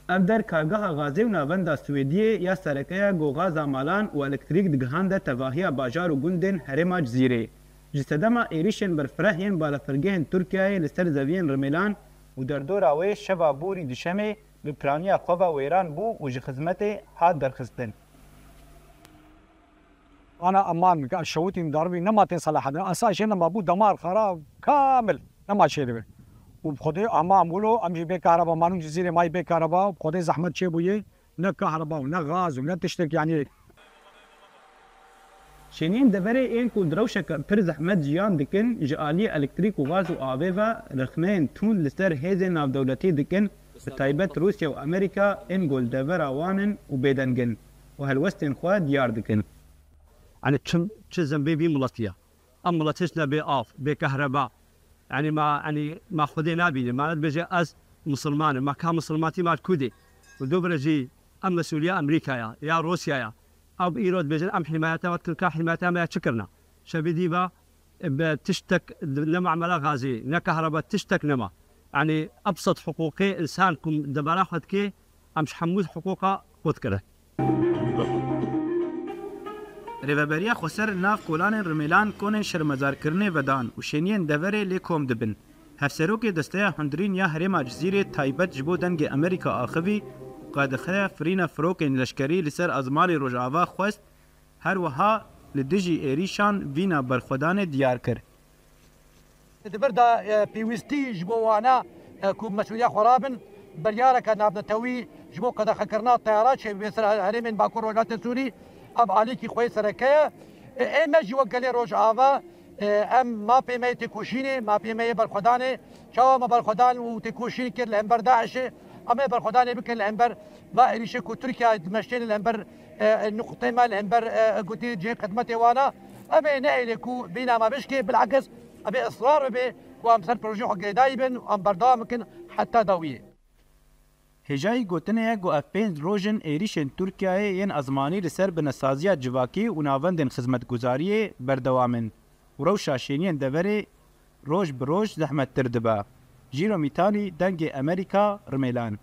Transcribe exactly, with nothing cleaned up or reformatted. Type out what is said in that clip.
Ev der kargeha gazê û navenda Swêdiyê ya sereke ya ku gaza malan û elektrîk digihande tevahiya bajar û gundên herêma Cizîrê. Ji sedema êrîşên berfireh yên balafirgehên Tirkiyeyê li ser zeviyên Rimêlan û derdora wê şeva borî duşemê bi piraniya xwe ve wêran bû û ji xizmetê hat derxistin. Ana aman, şewitîn daribî nema tên Selahedin. Esa jê nema bû damar xara kamil. Nema çêdibe. Û bi Xwedê ama em wilo, em jî bê kahreba manûn Cizîrê mayî bê kahreba, bi Xwedê zehmet çêbûye. Ne kahreba û ne gaz û ne tiştek, yanî. Şêniyên deverê ên ku di rewşeke pir zehmet jiyan dikin, ji aliyê elektrîk û gaz û avê ve rexneyên tund li ser hêzên navdewletî dikin, bi taybet Rûsya û Amerîka ên ku li devera wan in û bêdeng in û helwestên xwe diyar dikin. Yanî çi, çi zembê vî miletî ye. Em milet hiç ne bê av, bê kehreba. Yanî ma, yanî ma Xwedê nabîne. Ma dibêje ez misilman im. Ma ka misilmantî ma kurdê. Û dubire jî em mesûliya Amerîka ya, ya Rûsya ya. Ew îro dibêjin em hîmayeta we dikin, ka hîmayeta me ya çi kirina? Şevê dî ve bi tiştek nema emela gazê, ne kehreba, tiştek nema. Yanî ebsed hiqûqê însan ku debara xwe dike, em ji hemû hiqûqa xwe dikire. Rêveberiya Xweser li nav kolanên Rimêlan konên şermezarkirinê vedan û şêniyên deverê lê kom dibin. Hevserokê Desteya Hundirîn ya Herêma Cizîrê taybet ji bo Dengê Amerîka axivî û qedexeya firîna firokên leşkerî li ser ezmanê Rojava xwest, her wiha li dijî êrîşan vîna berxwedanê diyar kir. Di vir de pêwîstî ji bo wana ku mesûliya xwe rabin, biryareke navnetewî ji bo qedexekirina teyara çêbibê ser herêmên Bakur Rojhilatê Sûrî, ev alîkî xwe yê sereke ye. Ê me jî wek gelê Rojava, em mafê me yê têkoşînê, mafê me yê berxwedanê, çawa me berxwedan û têkoşîn kir li hember DAIŞê, em ê berxwedanê bikin li hember va êrîşê ku Tirkiye dimeştêne li hember nuqtê me, li hember gotî cihê xidmetê wana. Em ê nehêlê ku vîna me bişkê, bilakis em ê israr bibe ku em ser projeyê xwe girêdayî bin û em berdewam bikin heta dawiyê. Hêjayî gotinê ye ku ev pênc roj in êrîşên Tirkiyeyê yên ezmanî li ser binesaziya civakî û navendên xizmetguzariyê berdewam in û rewşa şêniyên deverê roj bi roj zehmettir dibe. Jîro Mîtanî, Dengê Amerîka, Rimêlan.